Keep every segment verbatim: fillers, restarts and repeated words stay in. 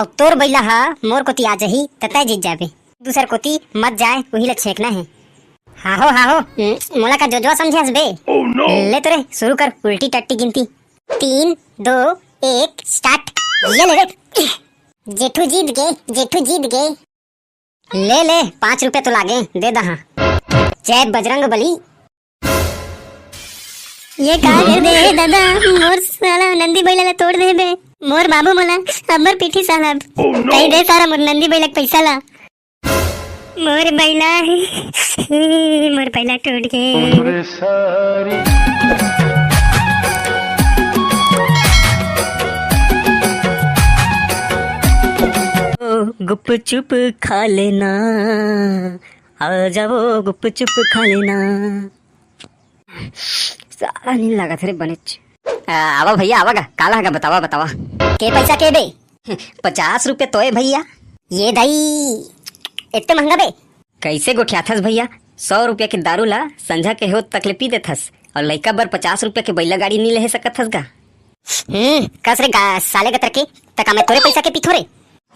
अउ तोर बइला ह मोर कोती आ जही, त तैं जीत जाबे। दूसर कोती मत जाय, उही ल छेंकना हे। हाहो, हाहो, हम्म, मोला का जोजवा समझे हस बे? ले तो रे, शुरू कर उल्टी टट्टी गिनती। तीन, दो, एक, start। ये ले रे। जेठू जीत गे, जेठू जीत गे। ले, ले, पाँच रुपया तो लागे, दे दहा। जय बजरंग बली। ये का कर दे हे दादा, मोर साला नंदी बइला ला तोड़ दे बे। मोर बाबू मोला अब्बर पीठी साहब। कही दे सारा मोर नंदी बइला के पैसा ला। मोर बइला, मोर बइला टूट गे। ओ, गुपचुप खा लेना, आ जाओ, गुपचुप खा लेना। साला नींद लागत हे रे बनेच। आ, आवा भइया, आवा गा, का लागा, बतावा, बतावा। के पैसा के बे? पचास रुपया तो ए भइया। ये दाई, इतने महंगा बे? कइसे गोठियाथस भइया? सौ रुपया के दारू ला संझा के होत तक ले पी देथस, अउ लइका बर पचास रुपया के बइला गाड़ी नी लेहे सकत हस गा? हम्म, कस रे गा, साले गतर के, त का मैं तोरे पैसा के पीथो रे?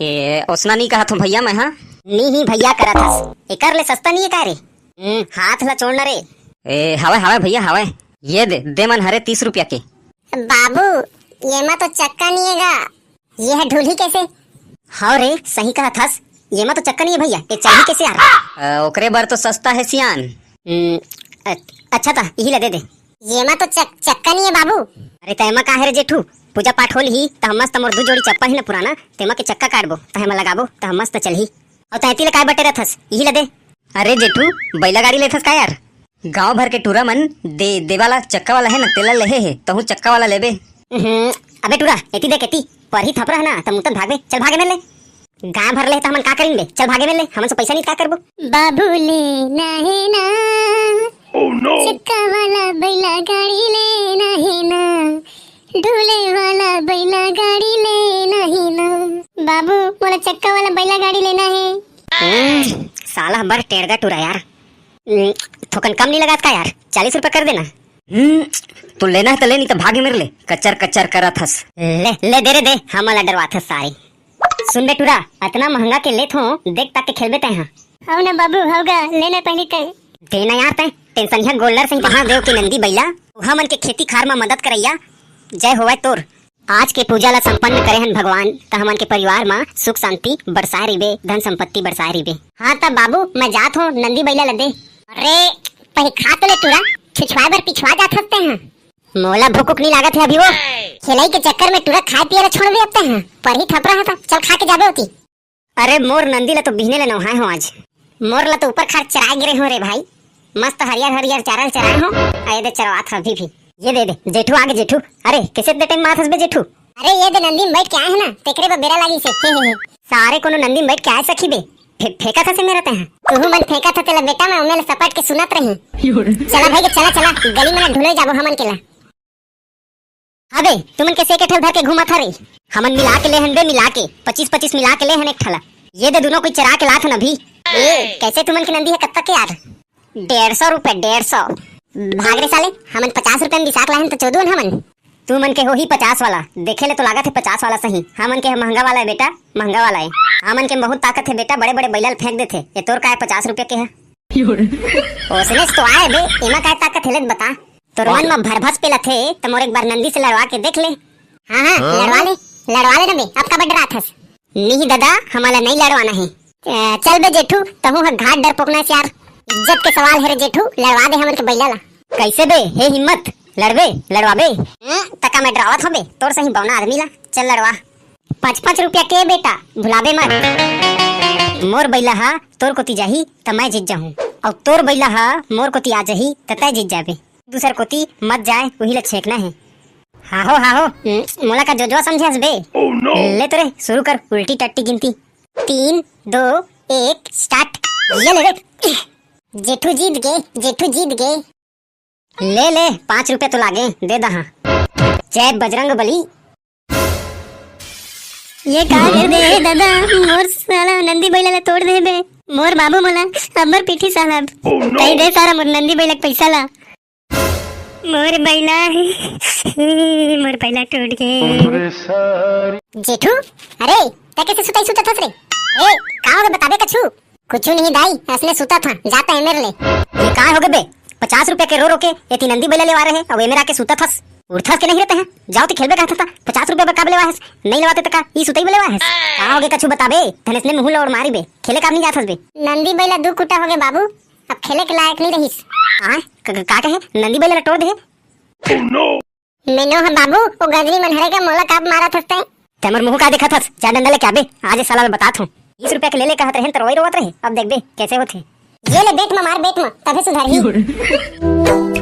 ए, ओसना नी कहत हूँ भइया मैं, हाँ। नी ही भइया करत हस, एकर ले सस्ता नी हे का रे? हम्म, हाथ ला छोड़ ना रे। ए, हवय, हवय भइया, हवय। ये दे, दे मन हरे तीस रुपया के। बाबू, ये मा तो चक्का नी हे गा। ये ह ढूलही कइसे? हव रे, सही कहत हस। ये मा तो चक्का नी हे भइया, ये चलही कइसे यार? अ, ओकरे बर तो सस्ता हे सियान। हम्म, अ-, अच्छा त, इही ला दे दे। ये मा तो चक-, चक्का नी हे बाबू। अरे त एमा का हे रे जेठू, पूजा पाठ हो लिही, त हम मस्त मोर दू जोड़ी चप्पा हे ना पुराना, तेमा के चक्का काटबो, त एमा लगाबो, त हम मस्त चलही। अउ तैं एती ले काय बटे रथस, इही ला दे। अरे जेठू, बइला गाड़ी लेथस का यार? गांव भर के टूरा मन दे, दे वाला चक्का वाला हे ना, तेला लेहे हे, तहूं चक्का वाला लेबे। हम्म, अबे टूरा, एती देख एती, परही थपरा हे ना, त मुतत भागबे, चल भागे मेर ले। गांव भर ले त हमन का करिन बे, चल भागे मेर ले, हमन से पैसा नी त का करबो? बाबू लेना हे ना, चक्का वाला बइला गाड़ी लेना हे ना, ढूले वाला बइला गाड़ी लेना हे ना। बाबू, मोला चक्का वाला बइला गाड़ी लेना हे। हम्म, साला बर टेड़गा टूरा यार। हम्म, थोकन कम नी लगात का यार? चालीस रुपया कर देना। हम्म, तो लेना हे त ले, नी त भागे मेर ले, कचर कचर करत हस। ले, ले दे रे दे, हमन ला डरवाथस सारे। सुन बे टूरा, अतना महंगा के लेत हो, देख ताक के खेलबे तैं हा। हव ना बाबू, हव गा, लेना पहिली तैं। देना यार तैं, टेंशनिया गोल्डर सिंह कहाँ देव के नंदी बइला, उहा मन के खेती खार म मदद करइया, जय होवय तोर। आज के पूजा ला संपन्न करे हन भगवान, त हमन के परिवार म सुख शांति बरसाए रहिबे, धन संपत्ति बरसाए रहिबे। हाँ त बाबू, मैं जात हों, नंदी बइला ला दे। अरे, पहिली खा तो ले टूरा, छुछुआए बर पिछुआ जात हस तैं हा। मोला भूख उख नी लागत हे अभी वो। खेलई के चक्कर में टूरा खाए पिए ला छोड़ दे अब तैं हा। परही थपरा हा त, चल खा के जाबे ओती। अरे मोर नंदी ला तो बिहने ले नहाए हो आज। मोर ला तो ऊपर खार चराए गिरे हो रे भाई। मस्त हरियर हरियर चारा ल चराए हो। आ ये दे चरवात हो अभी भी। ये दे दे, जेठू आगे जेठू। अरे कइसे दे टाइम मारत हस बे जेठू? अरे ये दे नंदी में बैठ के आए हे ना, तेकरे बर बेरा लागिस हे। हे, हे, हे। सारे कोनो नंदी में बैठ के आए सखी बे। फे-, फेंकत हस मेर तैं हा। तुहू मन फेंकत हस तेला बेटा, मैं ओमे ले सपट के सुनत रही। चला भाई के चला, चला, गली में ना ढूले जाबो हमन के ला। अबे, तुमन के से के ठल धर के घूमत हरे? हमन मिला के ले हन बे, मिला के। पच्चीस पच्चीस मिला के ले हन एक ठला। ये दे दुनों कोई चरा के लात हन अभी। ए, कइसे तुमन के नंदी हे कत्ता के यार? डेढ़ सौ रुपया, डेढ़ सौ। भाग रे साले, हमन पचास रुपया में बिसाक लाहन त चोदू हन हमन। तुमन के होही पचास वाला, देखे ले तो लागत हे पचास वाला सही। हमन के महंगा वाला हे बेटा, महंगा वाला हे। हमन के बहुत ताकत हे बेटा, बड़े बड़े बइला ल फेंक देथे। ये तोर का हे पचास रुपया के हे? ओसने से तो आए बे, एमा काय ताकत हे ले बता। तोर मन म भरभस पेलत हे, त मोर एक बार नंदी से लड़वा के देख ले। हाँ, हाँ, लड़वा ले, लड़वा ले ना बे, अब काबर डरात हस? नहीं ददा, हमला नहीं लड़वाना हे। अ, चल बे जेठू, तहूँ ह घाट डरपोकना हे यार। इज्जत के सवाल हे रे जेठू, लड़वा दे हमन के बइला ला। कइसे बे, हे हिम्मत, लड़बे, लड़वाबे? हम्म, त का मैं डरावत हों बे, तोर सही बौना आदमी ला, चल लड़वा। पाँच पाँच रुपया के बेटा, भुलाबे मत। मोर बइला हा तोर कोती जाही, त मैं जीत जाहूं, अउ तोर बइला हा मोर कोती आ जाही, त तैं जीत जाबे। दूसर कोती मत जाय, उही ला छेंकना हे। हाहो, हाहो, हम्म, मोला का जोजवा समझे हस बे? ले तो रे, शुरू कर उल्टी टट्टी गिनती। तीन, दो, एक, start। ये ले रे। जेठू जीत गे, जेठू जीत गे। ले, ले, पाँच रुपया तो लागे, दे दहा। जय बजरंग बली। ये का कर दे हे दादा, मोर साला नंदी बइला ला तोड़ दे बे। मोर बाबू मोला अब्बर पीठी साहब। कही दे सारा मोर नंदी बइला के पैसा ला। मोर बइला, मोर बइला टूट गे। जेठू, अरे, तैं कइसे सुतई सुतत हस रे? ए, का होगे बताबे कछु? कुछु नहीं दाई, असने सुतत हंव, जा तैं एमेर ले। ये काय होगे बे? पचास रुपया के रो रो के एती नंदी बइला लेवा रहे, अउ एमेर आके सुतत हस। उठथस के नहीं रे तैं? जावत ही खेलबे कहत हस त, पचास रुपया बर का लेवा हस? नहीं लेवाते त का, ई सुतई बर लेवा हस? का होगे कछु बताबे? धनेसने मुंह ल ओड़ मारी बे, खेले काबर नहीं जात हस बे? नंदी बइला दू कुटा होगे बाबू, अब खेले के लायक नहीं रहिस। आय, क-, क-, का कहे? नंदी बइला ल टोर दे? मैं नो हंव बाबू, ओ गजनी मन हरे का मोला काबर मारत हस तैं? तैं मोर मुंह का देखत हस? जा डंडा लेके आबे, आज ए साला ल बतात हंव। बीस रुपया के ले ले कहत रहेन त रोवई रोवत रहे, अब देखबे कइसे होथे। ये ले बेट म मार, बेट म, तभे सुधरही।